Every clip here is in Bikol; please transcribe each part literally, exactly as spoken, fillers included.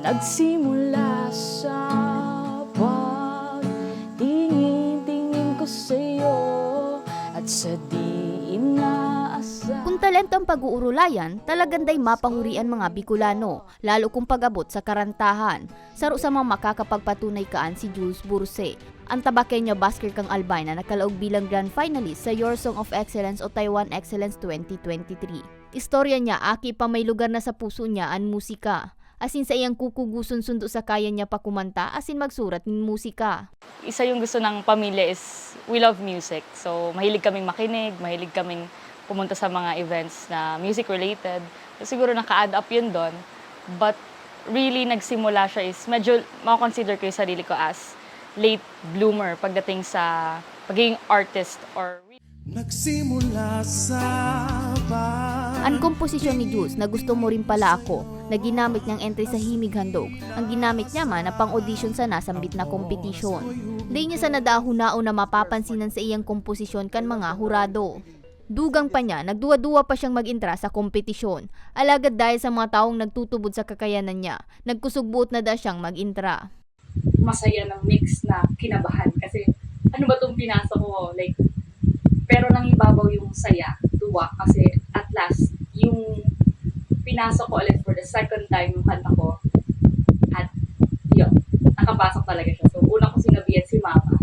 Nagsimula sa pagtingin-tingin ko sa'yo at sa di inaasal. Kung talento ang pag-uurulayan, talagang day mapahuri an mga Bicolano, lalo kung pag-abot sa karantahan. Saro sa mga makakapagpatunay kaan si Jules Burse, ang Tabaqueño busker kang Albay na nakalaog bilang grand finalist sa Your Song of Excellence o Taiwan Excellence twenty twenty-three. Istorya niya, aki pa may lugar na sa puso niya an musika. Asin saiyang kukuguson sundo sa kaya niya pa kumanta asin magsurat nin musika. Isa yung gusto ng pamilya is we love music. So, mahilig kaming makinig, mahilig kaming pumunta sa mga events na music-related. So, siguro naka-add up yun doon. But really, nagsimula siya is medyo makakonsider ko yung sarili ko as late bloomer pagdating sa pagiging artist or Nagsimula sa An komposisyon ni Jules na Gusto Mo Rin Pala Ako na ginamit niyang entry sa Himig Handog, ang ginamit niya man na pang-audition sa nasambit na kompetisyon. Dai niya sana daa hunaon na mapapansin an saiyang komposisyon kan mga hurado. Dugang pa niya, nagduwa-duwa pa siyang mag-entra sa kompetisyon. Alagad dahil sa mga tawong nagtutubod sa kakayanan niya, nagkusog buot na daa siyang mag-entra. Masaya ng mix na kinabahan kasi ano ba 'tong pinasok ko, like, pero nangibabaw yung saya, tuwa, kasi at last, yung pinasok ko ulit for the second time yung kanta ko, at yun, nakapasok talaga siya. So, una ko sinabihan si mama,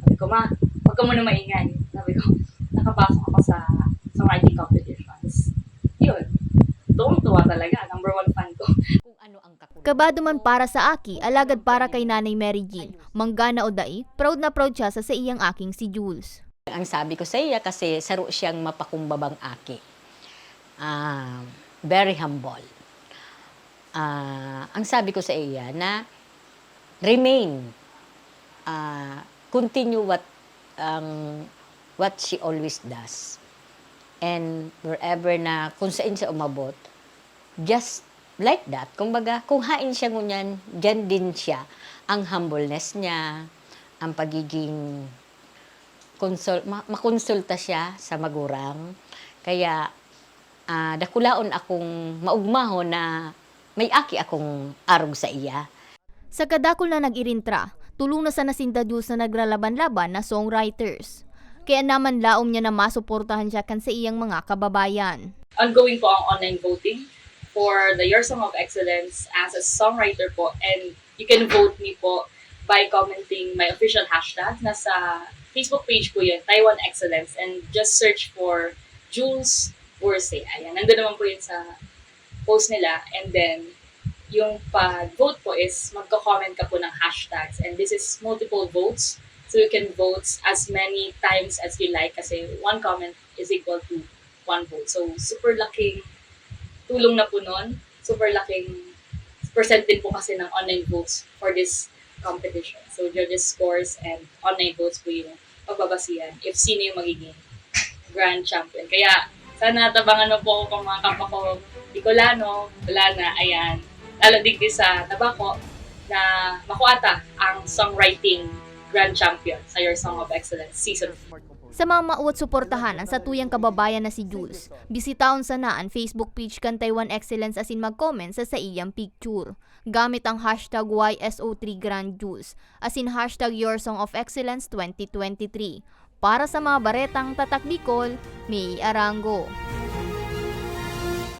sabi ko, "Ma, wag ka muna maingay." Sabi ko, "Nakapasok ako sa songwriting competition." Tapos, yun, tuwang-tuwa talaga, number one fan ko. Kabado man para sa aki, alagad para kay Nanay Mary Jean, manggana o dai, proud na proud siya sa saiyang aking si Jules. Ang sabi ko sa iya, kasi saro siyang mapakumbabang aki. Ah, very humble. Ah, ang sabi ko sa iya na remain, ah, continue what ang what she always does. And wherever na kung saan siya umabot, just like that. Kumbaga, kung hain siya ngunyan, dyan din siya. Ang humbleness niya, ang pagiging konsul, ma, makonsulta siya sa magurang. Kaya ah, dakulaon akong maugmahon na may aki akong arog sa iya. Sa kadakul na nag-irintra, tolong na sana sinda Jules na naglalaban-laban na songwriters. Kaya naman laom niya na masuportahan siya kan saiyang mga kababayan. Ongoing po ang online voting for the Your Song of Excellence as a songwriter po, and you can vote me po by commenting my official hashtag. Nasa Facebook page po yun, Taiwan Excellence, and just search for Jules Burse. Ayan, nandun naman po yun sa post nila. And then, yung pag-vote po is magko-comment ka po ng hashtags. And this is multiple votes. So you can vote as many times as you like kasi one comment is equal to one vote. So super laking tulong na po nun. Super laking percent din po kasi ng online votes for this competition. So judges scores and online votes po yung pagbabasihan if sino yung magiging grand champion. Kaya sana tabangan mo po ako pang mga kapwa ko Bicolano, wala na, ayan. Lalo digdi sa Tabaco na makuha ta ang songwriting grand champion sa Your Song of Excellence Season four. Sa mga mawot suportahan ang satuyang kababayan na si Jules, bisitahon sana an Facebook page kan Taiwan Excellence asin mag-comment sa saiyang picture gamit ang hashtag Y S O three Grand Jules asin hashtag Your Song of Excellence twenty twenty-three. Para sa mga baretang Tatak Bicol, May Arango.